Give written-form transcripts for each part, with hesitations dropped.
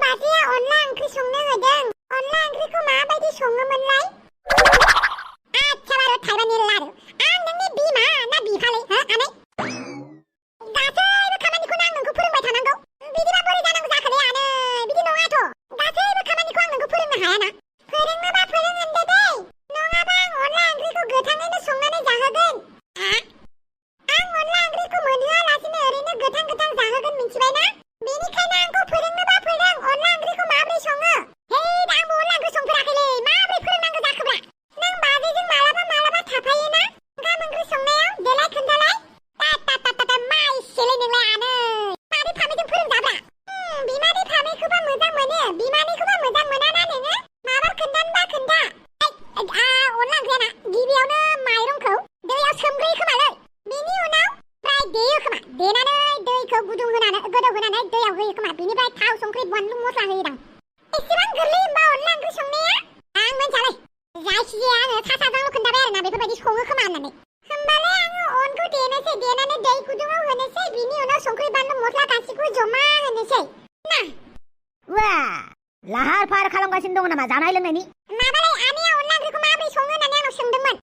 बाजैया अनला ओंख्रि संनो होदों। अनला ओंख्रिखौ माबायदि सङोमोनलाय? आच्छा बारु थाइबानि लारु। आं नोंनि बिमा ना बिफालै हो आनै? गासैबो खामानिखौनो आं नोंखौ फोरोंबाय थानांगौ। बिदिबा बोरै जानांगौ जाखोलै आनै? बिदि नङाथ'। गासैबो खामानिखौ आं नोंखौ फोरोंनो हायाना। फोरोंनोबा फोरोंगोन दे नङाबा आं अनला ओंख्रिखौ गोथाङैनो संनानै जाहोगोन। आं अनला ओंख्रिखौ मोनहोआलासिनो ओरैनो गोथां गोथां जाहोगोन मिन्थिबायना? बेनिखायनो आंखौ फोरोंनोबा फोरों अनला ओंख्रिखौ माबोरै सङो। हे आंबो अनला ओंख्रि संफेराखैलै माबोरै फोरोंनांगौ जाखोब्रा? नों बाजैजों मालाबा थाफायोना ओंखाम ओंख्रि संनायाव देलाय खोन्थालाय। मा इसेलै नोंलाय आनै? मादै फामैजों फोरोंजाब्रा। बिमादै फामैखौबा मोजां मोनो बिमानैखौबा मोजां मोनाना नोङो? माबा खोन्थानोबा खोन्था। अनला ओंख्रियाना गिबियावनो माइरंखौ दैयाव सोमग्रोयो खोमालै। बेनि उनाव फ्राय देयो खोमा। देनानै दैखौ गोदौ होनानै दैयाव होयो खोमा। बेनिफ्राय थाव संख्रि बानलु मस्ला होयोदां। एसेबां गोरलै होमबा अनला ओंख्रि संनाया? आं मिन्थियालै। जायखिजाया आङो सा-साज्रांल' खोन्थाबाय आरोना बेफोरबायदि सङो खोमा होननानै। होमबालाय आङो अनखौ देनोसै देनानै दै गुदुङाव होनोसै बिनि उनाव संख्रि बानलु मस्ला गासिखौबो जमा होनोसै ना। लाहार फाहार खालामगासिनो दङ नामा जानाय लोंनायनि? माबालै आनैया अनला ओंख्रिखौ माबोरै सङो होननानै आंनाव सोंदोंमोन।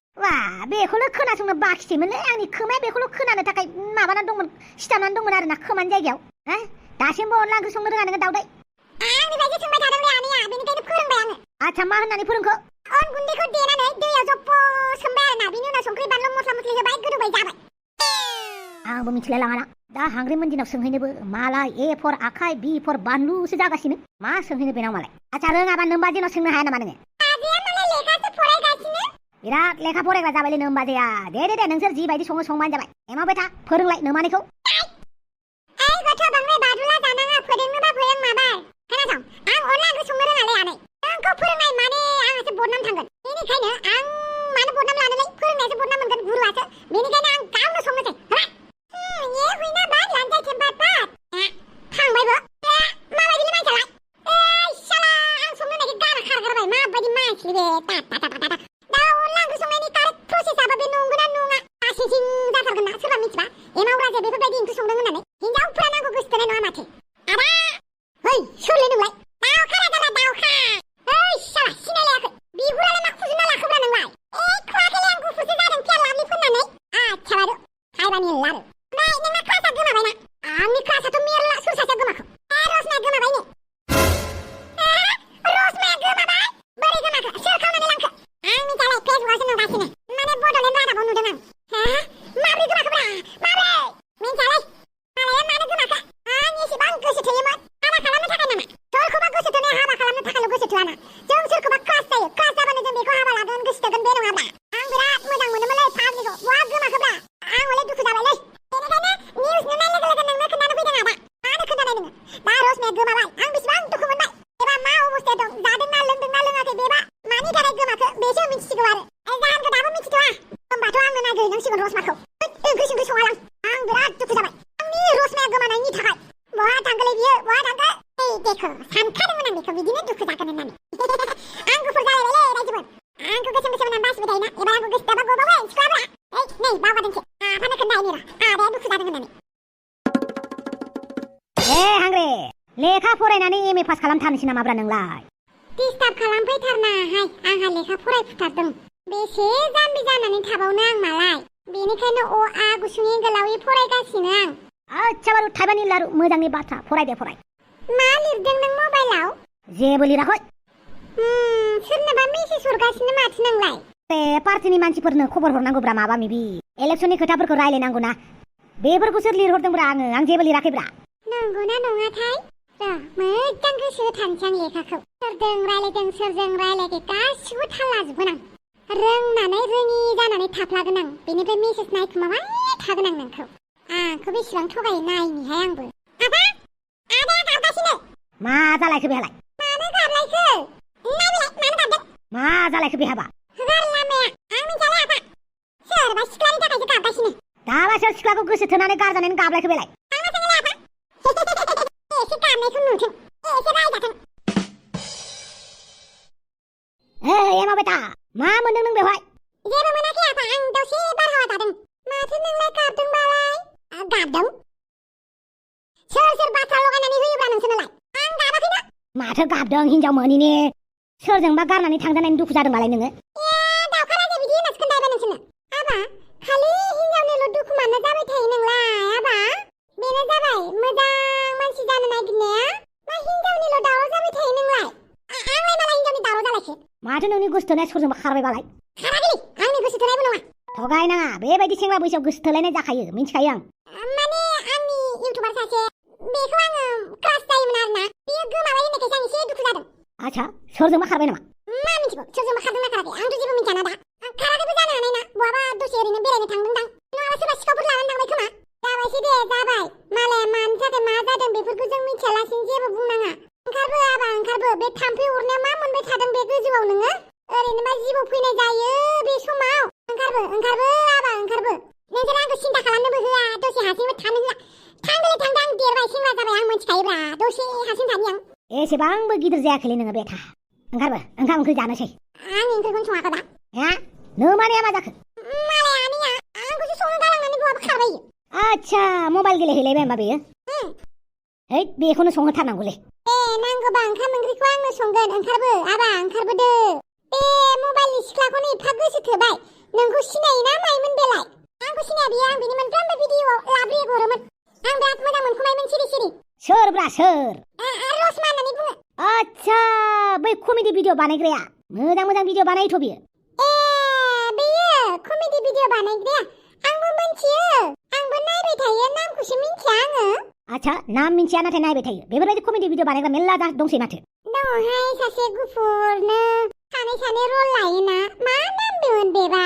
बेखौल' खोनासंनो बाखिसैमोनलै आंनि खोमाया बेखौल' खोनानो थाखाय माबानानै दंमोन सिथाबनानै दंमोन आरोना खोमानि जायगायाव। दासिमबो अनला ओंख्रि संनो रोङा नोङो दाउदै? आंनिफ्रायसो सोंबाय थादोंलै आनैया बेनिखायनो फोरोंबाय आङो। आच्छा मा होननानै फोरोंखो? अन गुन्दैखौ देनानै दैयाव जब्ब सोमबाय आरोना बिनि उनाव संख्रि बानलु मस्ला मस्लि होबाय गोदौबाय जाबाय। आंबो मिथिलाय लाङाना दा हांग्रिमोन दिनाव सोंहैनोबो मालाय ए फर आखाइ बि फर बानलुसो जागासिनो मा सोंहैनो बेनाव मालाय। आच्छा रोङाबा नोमबाजैनाव सोंनो हाया नामा नोङो? बाजैया मालाय लेखासो फरायगासिनो। बिराद लेखा फरायग्रा जाबायलै नोमबाजैया। दे नोंसोर जिबायदि सङो संबानो जाबाय। एमावबाय था फोरोंलाय नोमानैखौ। गथ' बांद्राय बादुला जानाङा फोरोंनोबा फोरों माबार। खोनासं आं अनला ओंख्रि संनो रोङालै आनै। नोंखौ फोरोंनाय माने आंहासो बदनाम थांगोन। बेनिखायनो आं मानो बदनाम लानोलै? फोरोंनायासो बदनाम मोनगोन गुरुआसो। बेनिखायनो आं गावनो संनोसै। ये हुइना बाद लानजाय टेम्पार बाद। थांबायबो। माबायदिलै मानसियालाय? साला आं संनो नागिर गारा खारगारबाय माबायदि मानसि बे दा अनला ओंख्रि संनायनि कारेक्ट प्रसेसआबो बे नंगौना नङा? आसिसिं जाथारगोन ना सोरबा मिथिबा एमावग्राजों बेफोरबायदि ओंख्रि संदों होननानै। हिनजावफ्रा नांगौ गोसोथोनाय नङा माथो। आदा है सोरलै नोंलाय? दाउखा राजाला दाउखा। साला सिनायलायाखै? बिहुरालाय मा खुजुना लाखोब्रा नोंलाय? खुवाखैलै आं गुफुरसो जादों फेर लाभलि फोननानै। आच्छा बारु थाइबानि लारु। नोंना क्लासआ गोमाबायना? आंनि क्लासआथ' मेरला सोर सासेया गोमाखो? रसमाया गोमाबायनो। रसमाया गोमाबाय? बोरै गोमाखो? सोर खावनानै लांखो? आं मिथियालै फेसबुकआवसो नुगासिनो। माने बड'लेण्ड रादाबाव नुदों आं। माब्रै गोमाखोब्रा? माब्रै? मिथियालै मालाया मानो गोमाखो? आं एसेबां गोसो थोयोमोन हाबा खालामनो थाखाय नामा? सोरखौबा गोसो थोनाया हाबा खालामनो थाखायल' गोसो थोआना। जों सोरखौबा क्लास जायो क्लास जाबानो जों बेखौ हाबा लागोन गोसो थोगोन बे नङाब्रा। आं बिराद मोजां मोनोमोनलै फाग्लिखौ। बहा गोमाखोब्रा? आं हले दुखु जाबायलै। बेनिखायनो निउस नुनाय लोगो लोगो नोंनो खोन्थानो फैदों आदा। मानो खोन्थानाय नोङो? दा रसमाया गोमाबाय आं बेसेबां दुखु मोनबाय। बेबा मा अबस्थायाव दं? जादोंना लोंदोंना लोङाखै बेबा मानि थाखाय गोमाखो बेसो मिथिसिगौ आरो। जाहोनखौ दाबो मिथिथ'आ। होमबाथ' आंनो नागिरहैनांसिगोन रसमाखौ। ओंख्रि संख्रि सङालां। आं बिराद दुखु जाबाय आंनि रसमाया गोमानायनि थाखाय। बहा थांखोलै बियो? बहा थांखो? देखो सानखादोंमोन आं बेखौ बिदिनो दुखु जागोन होननानै। आं गुफुर जालायबायलै रायजोफोर। आंखौ गोसोम गोसोम होननानै बासिबाय थायोना एबार आंखौ गोसो दाबा गबावबाय सिख्लाफ्रा। नै बावगारदोंसो आफानो खोन्थाहैनि र' आदाया दुखु जादों होननानै। हांग्रे लेखा फरायनानै एम ए पास खालामथारनोसै नामाब्रा नोंलाय? डिस्टार्ब खालामफैथारनाहाय आंहा लेखा फरायफुथारदों। बेसे जाम्बि जानानै थाबावनो आं मालाय। बेनिखायनो अ आ गुसुंयै गोलावै फरायगासिनो आं। आच्छा बारु थाइबानि लारु मोजांनि बाथ्रा फराय दे फराय। मा लिरदों नों मबाइलाव? जेबो लिराखै। सोरनोबा मेसेज हरगासिनो माथो नोंलाय? बे पार्टिनि मानसिफोरनो खबर हरनांगौब्रा माबा मिबि इलेक्सननि खोथाफोरखौ रायलायनांगौ ना। बेफोरखौसो लिरहरदोंब्रा आं जेबो लिराखैब्रा। नंगौना नङाथाय? मोजां गोसो होथारनोसै आं लेखाखौ। सोरजों रायलायखै गासिबो थाल लाजोबगोन आं। रोंनानै रोङि जानानै थाफ्लागोन आं। बेनिफ्राय मेसेज नायखुमाबाय थागोन आं नोंखौ। आंखौ बेसेबां थगायो नायनिहाय आंबो। आदाया गाबगासिनो। मा जालायखो बेहालाय? मानो गाबलायखो? नायलाय मानो गाबदों? मा जालायखो बेहाबा? गारि लामाया आं मिथियालै आफा। सोरबा सिख्लानि थाखायसो गाबगासिनो। दाबा सोर सिख्लाखौ गोसो थोनानै गारजानानै गाबलायखो बेलाय? आंना सोंलाय आफा। एसे गाबनायखौ नुथों एसे रायजाथों। एमावबाय था मा मोनदों नों बेवहाय? जेबो मोनाखै आफा आं दसे बारहावा जादों। माथो नोंलाय गाबदोंबालाय? गाबदों? सोर बाथ्रा लगायनानै होयोब्रा नोंसोरनोलाय? आं गाबाखैना। माथो गाबदों हिनजाव मोनिनि सोरजोंबा गारनानै थांजानायनि दुखु जादों मालाय नोङो दावखा राजा बिदि होननासो खोन्थाबाय नोंसोरनो आबा खालि हिनजावनिल' दुखु मानो जाबाय थायो नोंलाय आबा बेनो जाबाय मोजां मानसि जानो नागिरनाया मा हिनजावनिल' दावराव जाबाय थायो नोंलाय आंलाय मालाय हिनजावनि दावराव जालायखो माथो नोंनि गोसोथोनाया सोरजोंबा खारबाय बालाय खाराखै आंनि गोसो थोनायबो नङा थगायनाङा बेबायदि सेंग्रा बैसोआव गोसो थोलायनाय जाखायो मिन्थिखायो आं माने आंनि इउटुबार सासे बेखौ आङो क्लास जायोमोन आरोना बेयो गोमाबाय होननायखायसो आं एसे दुखु जादों आच्छा सोरजोंबा खारबाय नामा मा मिथिगौ सोरजोंबा खारदोंना खाराखै आंथ' जेबो मिन्थियाना दा खाराखैबो जानो हानाय ना बहाबा दसे ओरैनो बेरायनो थांदोंदां नङाबा सोरबा सिखावफोर लानानै थांबाय खोमा जाबायसो दे जाबाय मालाया मानो थाखाय मा जादों बेफोरखौ जों मिथियालासिनो जेबो बुंनाङा ओंखारबो आबा ओंखारबो बे थाम्फै अरनाया मा मोनबाय थादों बे गोजौआव नोङो ओरैनो मा जिबौ फैनाय जायो बे समाव ओंखारबो आबा ओंखारबो नोंसोर आंखौ सिन्था खालामनोबो होआ दसे हारसिंबो थानो होआ थांदोलै थांदो आं देरबाय सेंग्रा जाबाय आं मिथिखायोब्रा दसे हारसिं थानि आं एसेबांबो गिदिर जायाखैलै नोङो बेथा ओंखारबो ओंखाम ओंख्रि जानोसै आं ओंख्रिखौनो सङाखै दा हा नों माने मा जाखो मालाय आनैया आंखौसो संनो गालांनानै बहाबा खारबायो आच्छा मबाइल गेलेहैलायबाय होमबा बेयो है बेखौनो संहोथारनांगौलै ए नांगौबा ओंखाम ओंख्रिखौ आंनो संगोन ओंखारबो आबा ओंखारबोदो बे मबाइलनि सिख्लाखौनो एफा गोसो थोबाय नोंखौ सिनायोना मायोमोन बेलाय आंखौ सिनाया बियो आं बिनि मोनफ्रोमबो भिडिअ लाब्रियो हरोमोन आं बिराद मोजां मोनखुमायोमोन सिरि सिरि सोरब्रा सोर रसमा होननानै बुङो आच्छा बै कमेडि भिडिअ बानायग्राया मोजां भिडिअ बानायोथ' बियो ए बेयो कमेडि भिडिअ बानायग्राया आंबो मिन्थियो आंबो नायबाय थायो नामखौसो मिन्थिया आङो आच्छा नाम मिन्थिया नाथाय नायबाय थायो बेफोरबायदि कमेडि भिडिअ बानायग्रा मेल्ला दंसै माथो दङहाय सासे गुफुरनो सानै रल लायोना मा नाम बेमोन बेबा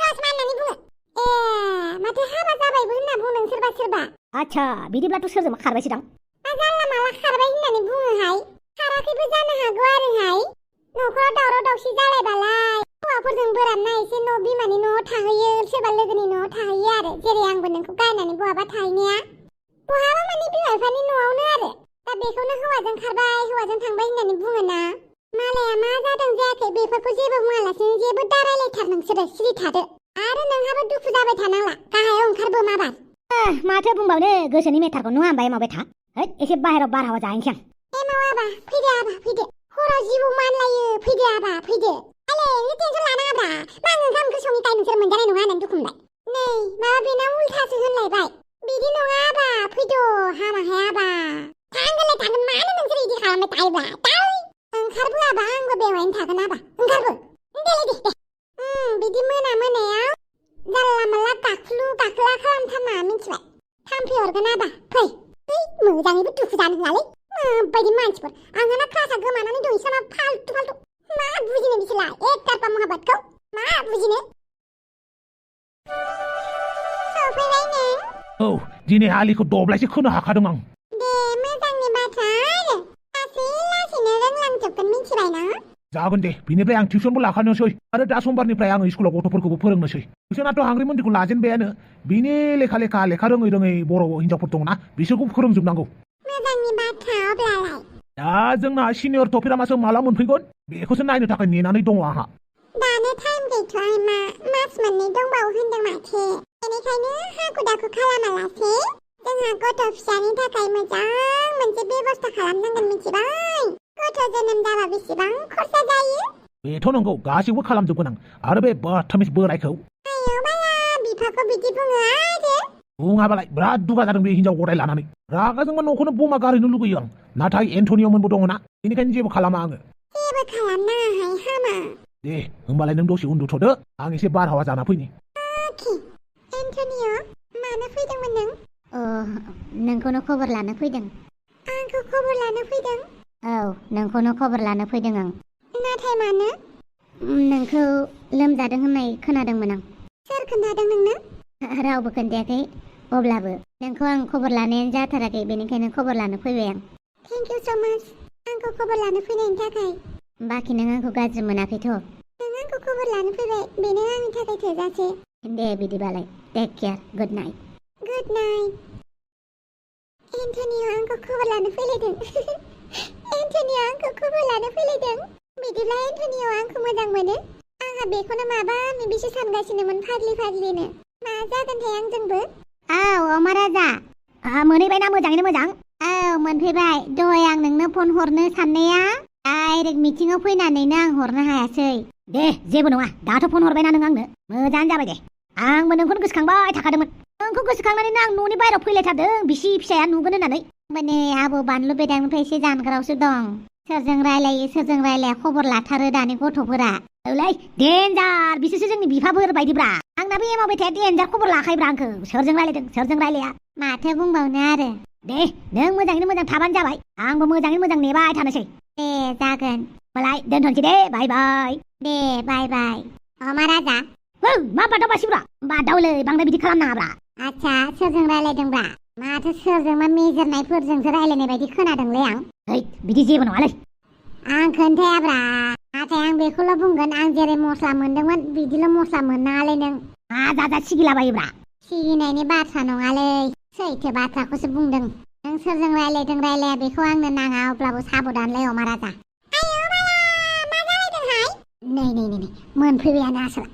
रसमा होननानै बुङो ए माथो हाबा जाबायबो होनना बुंदों सोरबा आच्छा बिदिब्लाथ' सोरजोंबा खारबायसोदां जानला माला खारबाय होननानै बुङोहाय खाराखैबो जानो हागौ आरोहाय न'खराव दावराव दावसि जालायबालाय हौवाफोरजों बोराबना एसे न' बिमानि न'आव थाहैयो सोरबा लोगोनि न'आव थाहैयो आरो जेरै आंबो नोंखौ गायनानै बहाबा थाहैनाया बहाबा माने बिमा बिफानि न'आवनो आरो दा बेखौनो हौवाजों खारबाय हौवाजों थांबाय होननानै बुङोना मालाया मा जादों जायाखै बेफोरखौ जेबो बुङालासिनो जेबो दारायलायथार नोंसोरो सिरि थादो आरो नोंहाबो दुखु जाबाय थानांला गाहायाव ओंखारबो माबार माथो बुंबावनो गोसोनि मेटारखौ नङा होनबा एमाव बेथा एसे बाहेराव बारहावा जाहैनोसै आं एमाव आबा फैदो हराव जिबौ मानलायो फैदो आबा फैदो आले नों टेनसन लानाङाब्रा मा आं ओंखाम ओंख्रि सङैखाय नोंसोर मोनजानाय नङा होननानै दुखु मोनबाय नै माबा बेना उल्थासो होनलायबाय बिदि नङा आबा फैदो हामाहाय आबा थांगोनलाय थांगोन मानो नोंसोर इदि खालामबाय थायोब्रा ओंखारबो आबा आंबो बेवहायनो थागोन आबा ओंखारबो दे बिदि मोनायाव जानला माला गाखोलु गाखोला खालामथारना मिथिबाय थाम्फै हरगोन आबा फै मोजाङैबो दुखु जानो होआलै माबायदि मानसिफोर आंहाना क्लासा गोमानानै दं इसोर मा फाल्तु मा बुजिनो बिसोरलाय एक टारफा महाबादखौ मा बुजिनो सफैबाय नों औ दिनै आलिखौ दब्लायसे खोनो हाखादों आं दे मोजांनि बाथ्रा आरो लासैनो रोंलांजोबगोन मिथिबाय ना जागोन दे बिनिफ्राय आं टिउसनबो लाखानोसै आरो दा समबारनिफ्राय आङो स्कुलाव गथ'फोरखौबो फोरोंनोसै टिउसनाथ' हांग्रि मन्दिरखौ लाजेनबायानो बिनि लेखा रोङै बर' हिनजावफोर दंना बिसोरखौ फोरोंजोबनांगौ मोजांनि बाथ्रा अब्लालाय दा जोंना सिनियर टपिरामासो माला मोनफैगोन बेखौसो नायनो थाखाय नेनानै दङ आंहा दानो टाइम गैथ'आ मास मोननै दंबावो होनदों माथो बेनिखायनो हाखु दाखु खालामालासे जोंहा गथ' फिसानि थाखाय मोजां मोनसे बेबस्था खालामनांगोन मिथिबाय गथ' जोनोम जाबा बेसेबां खरसा जायो बेथ' नंगौ गासिबो खालामजोबगोन आं आरो बे बाथामिस बोरायखौ आयौ बाला बिफाखौ बिदि बुङो आरो बुङाबालाय बिराद दुगा जादों बे हिनजाव गदाय लानानै रागाजोंबा न'खौनो बमा गारहैनो लुगैयो आं नाथाय एन्टनिय'मोनबो दङना बेनिखायनो जेबो खालामा आङो जेबो खालामनाङाहाय हामा दे होमबालाय नों दसे उन्दुथ'दो आं एसे बारहावा जाना फैनि अके एन्टनिय' मानो फैदोंमोन नों नोंखौनो खबर लानो फैदों आंखौ खबर लानो फैदों औ नोंखौनो खबर लानो फैदों आं नाथाय मानो नोंखौ लोमजादों होननाय खोनादोंमोन आं सोर खोन्थादों नोंनो रावबो खोन्थायाखै अब्लाबो नोंखौ आं खबर लानायानो जाथाराखै बेनिखायनो खबर लानो फैबाय आं थेंक इउ स' माच आंखौ खबर लानो फैनायनि थाखाय बाखि नों आंखौ गाज्रि मोनाखैथ' नों आंखौ खबर लानो फैबाय बेनो आंनि थाखाय थोजासे दे बिदिबालाय टेक केयार गुड नाइट एन्टनिय' आंखौ खबर लानो फैलायदों बिदिब्ला एन्टनिय' आंखौ मोजां मोनो आंहा बेखौनो माबा मिबिसो सानगासिनोमोन फाग्लिनो मा जागोनथाय आंजोंबो औ अमा राजा मोनहैबायना मोजाङैनो मोजां औ मोनफैबाय दहाय आं नोंनो फन हरनो साननाया डाइरेक्ट मिटिंआव फैनानैनो आं हरनो हायासै दे जेबो नङा दाथ' फन हरबायना नों आंनो मोजाङानो जाबाय दे आंबो नोंखौनो गोसोखांबाय थाखादोंमोन नोंखौ गोसोखांनानैनो आं न'नि बायरायाव फैलायथारदों बिसि फिसाया नुगोन होननानै माने आबौ बानलु बेदांनिफ्राय एसे जानगारावसो दं सोरजों रायलायो सोरजों रायलाया खबर लाथारो दानि गथ'फोरा औलै देन्जार बिसोरसो जोंनि बिफाफोर बायदिब्रा आंना बे एमाव बेथाया देन्जार खबर लाखायोब्रा आंखौ सोरजों रायलायदों सोरजों रायलाया माथो बुंबावनो आरो दे नों मोजाङैनो मोजां थाबानो जाबाय आंबो मोजाङैनो मोजां नेबाय थानोसै दे जागोन होमबालाय दोनथ'नोसै दे बाय बाय दे बाय बाय अमा राजा मा बादाव बासिब्रा बादावलै बांद्राय बिदि खालामनाङाब्रा आच्छा सोरजों रायलायदोंब्रा माथो सोरजोंबा मेजेरनायफोरजोंसो रायलायनाय बायदि खोनादोंलै आं है बिदि जेबो नङालै आं खोन्थायाब्रा नाथाय आं बेखौल' बुंगोन आं जेरै मस्ला मोनदोंमोन बिदिल' मस्ला मोननाङालै नों जाजा सिगिलाबायोब्रा सिगिनायनि बाथ्रा नङालै सैथो बाथ्राखौसो बुंदों नों सोरजों रायलायदों रायलाया बेखौ आंनो नाङा अब्लाबो साबधानलै अमा राजा नै मोनफैबायानो आसोला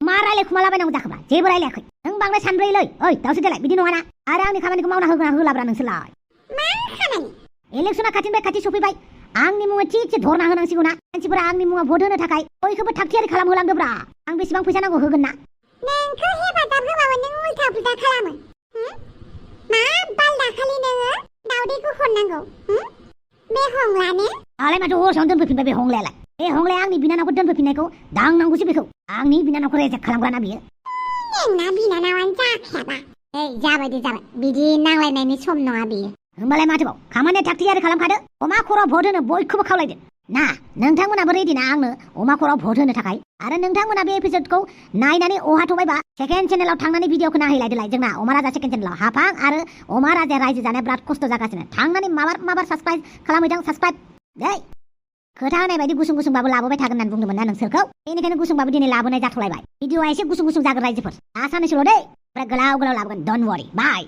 मा रायलायखुमालाबायनांगौ जाखोब्रा जेबो रायलायाखै नों बांद्राय सानब्रैलै ओइ दावसो देलाय बिदि नङाना आरो आंनि खामानिखौ मावना होगोना होलाब्रा नोंसोरलाय इलेक्सना खाथिनिफ्राय खाथि सफैबाय आंनि मुङै थिगसे धरना होनांसिगौ ना मानसिफोरा आंनि मुङाव भट होनो थाखाय बयखौबो थाग थियारि खालामहोलांदोब्रा आं बेसेबां फैसा नांगौ होगोन ना नोंखौ हेफाजाब होबाबो नों उल्था पुल्था खालामो मा बाल दाखालि नोङो दावदैखौ हरनांगौ बे हंलानो दालाय माथो हरसेयावनो दोनफैफिनबाय बे हंलायालाय बे हंलाया आंनि बिनानावखौ दोनफैफिननायखौ दांनांगौसो बेखौ आंनि बिनानावखौ रेजेक्ट खालामग्राना बियो नोंना बिनानावानो जाखायाबा जाबाय बिदि नांलायनायनि सम नङा बियो होमबालाय माथोबाव खामानिया थाग थियारि खालामखादो अमा खर'आव भट होनो बयखौबो खावलायदो ना नोंथांमोनाबो रेडि ना आंनो अमा खर'आव भट होनो थाखाय आरो नोंथांमोना बे एपिसोडखौ नायनानै अहाथ'बायबा सेकेन्ड चेनेलाव थांनानै भिडिअखौ नायहैलायदोलाय जोंना अमा राजा सेकेन्ड चेनेलाव हाफां आरो अमा राजाया रायजो जानाया बिराद खस्थ' जागासिनो थांनानै माबार साबस्क्राइब खालामहैदों साबस्क्राइब दे खोथा होनाय बायदि गुसुं गुसुंबाबो लाबोबाय थागोन होननानै बुंदोंमोन ना नोंसोरखौ बेनिखायनो गुसुंबाबो दिनै लाबोनाय जाथ'लायबाय भिडिअआ एसे गुसुं जागोन रायजोफोर दा साननैसोल' दे ओमफ्राय गोलाव लाबोगोन डन्ट वरी बाय